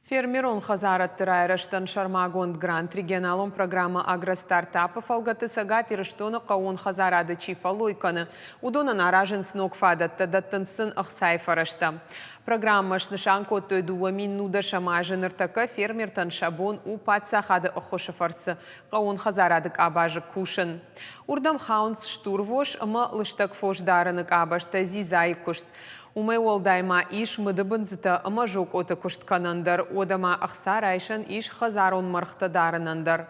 Фермерон хӕдзарадты райрӕзтӕн сӕрмагонд грант регионалон программӕ «Агростартап»-ы фӕлгӕты Цӕгат Ирыстоны хъӕууон хӕдзарады чи фӕллой кӕны, уыдонӕн аразынц ног фадӕттӕ, дӕттынц сын ӕхцайы фӕрӕзтӕ. Программӕ снысан кодтой 2019 азы. Ныртӕккӕ фермертӕн сӕ бон у паддзахады ӕххуысы фӕрцы хъӕууон хӕдзарады къабазы кусын. Уырдӕм хауынц стурвос ӕмӕ лыстӕг фос дарыны къабӕзтӕ, дзидзайы куыст. Уымӕй уӕлдай ма ис мыдыбындзытӕ ӕмӕ зокъоты куыст кӕнӕн дӕр, уӕдӕ ма ӕхца райсӕн ис хӕдзарон мӕргътӕ дарынӕн дӕр.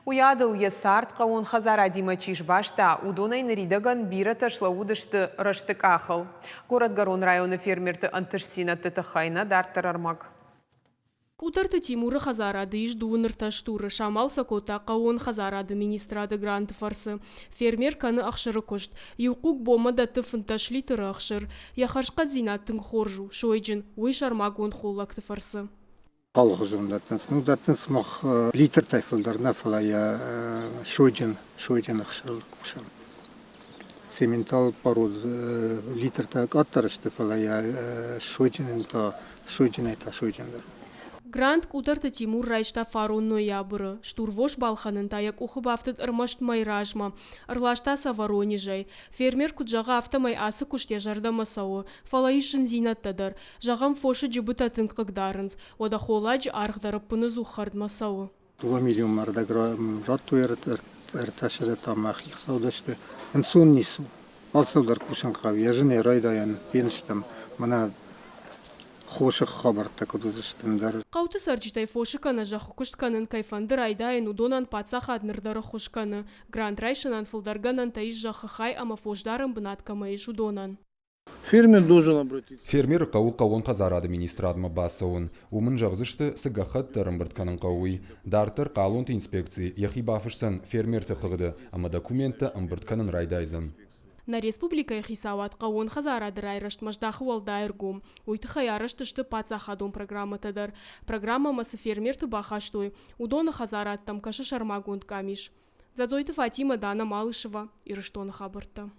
Уыйадыл йӕ цард хъӕууон хӕдзарадимӕ чи сбаста, уыдонӕй ныридӕгӕн бирӕтӕ слӕууыдысты рӕзты къахыл. Горӕтгӕрон районы фермерты ӕнтыстдзинӕдты тыххӕй нӕ дарддӕр ӕрмӕг. Къутӕрты Тимуры хӕдзарады ис дыууын ӕртӕ стуры, самал сӕ кодта хъӕууон хӕдзарады министрады гранты фӕрцы. Фермер кӕны ӕхсыры куыст. Иу хъуг бонмӕ дӕтты 15 литры ӕхсыр. Йӕ хӕрзхъӕддзинад тынг хорз у, сойджын, уый сӕрмагонд холлӕгты фӕрцы. Алыхуызон дӕттынц. Ну, дӕттынц мах литртӕй фылдӕр нӕ, фӕлӕ йӕ сойджын, сойджын ӕхсыр. Цементал пород литртӕ къаддӕр сты, фӕлӕ йӕ сойджынӕн та сойджынӕй та сойджындӕр. Грант Къутӕрты Тимур райста фарон ноябры. Стурвос балхӕнын та йӕ къухы бафтыд ӕрмӕст мӕй размӕ. Ӕрласта сӕ Воронежӕй. Фермер куыд зӕгъы, афтӕмӕй ацы куыст йӕ зӕрдӕмӕ цӕуы. Фӕлӕ ис зындзинӕдтӕ дӕр. Зӕгъӕм, фосы джыбытӕ тынг хъыгдарынц. Уӕдӕ холладжы аргъ дӕр ӕппыныдзух хӕрдмӕ цӕуы. Дыууӕ миллионмӕ ӕрдӕг радтой ӕртӕсӕдӕ та мӕхи хицаудӕсты. Ӕнцон ницы у. Алцӕуыл дӕр кусын хъӕуы. Йӕ зынӕй райдайӕн фенстӕм, мӕнӕ хосы хабӕрттӕ куыд уыдзысты ӕндӕр. Хъӕуты цӕрджытӕй фосы кӕнӕ зӕххы куыст кӕнын кӕй фӕнды райдайын, уыдонӕн паддзахад ныр дӕр ӕххуыс кӕны. Грант райсынӕн фылдӕр гӕнӕнтӕ ис зӕххы хай ӕмӕ фосдарӕн бынат кӕмӕ ис, уыдонӕн. Фермер должен обратиться. Фермеры хъӕуы хъӕууон хӕдзарады министрадмӕ бацӕуын. Уым ын зӕгъдзысты, цы гӕххӕтт ӕрӕмбырд кӕнын хъӕуы, уый. Дарддӕр хъалонты инспекци йӕхи бафысдзӕн фермерты хыгъды ӕмӕ документтӕ ӕмбырд кӕнын райдайдзӕн. Нӕ республикӕйы хицауад хъӕууон хӕдзарады райрӕзтмӕ здахы уӕлдай ӕргом. Уый тыххӕй арӕзт сты паддзахадон программӕтӕ дӕр. Программӕмӕ цы фермерты бахастой, уыдоны хӕдзарадтӕм кӕсы сӕрмагонд къамис. Дзӕдзойты Фатимӕ, Дана Малышева, Ирыстоны хабӕрттӕ.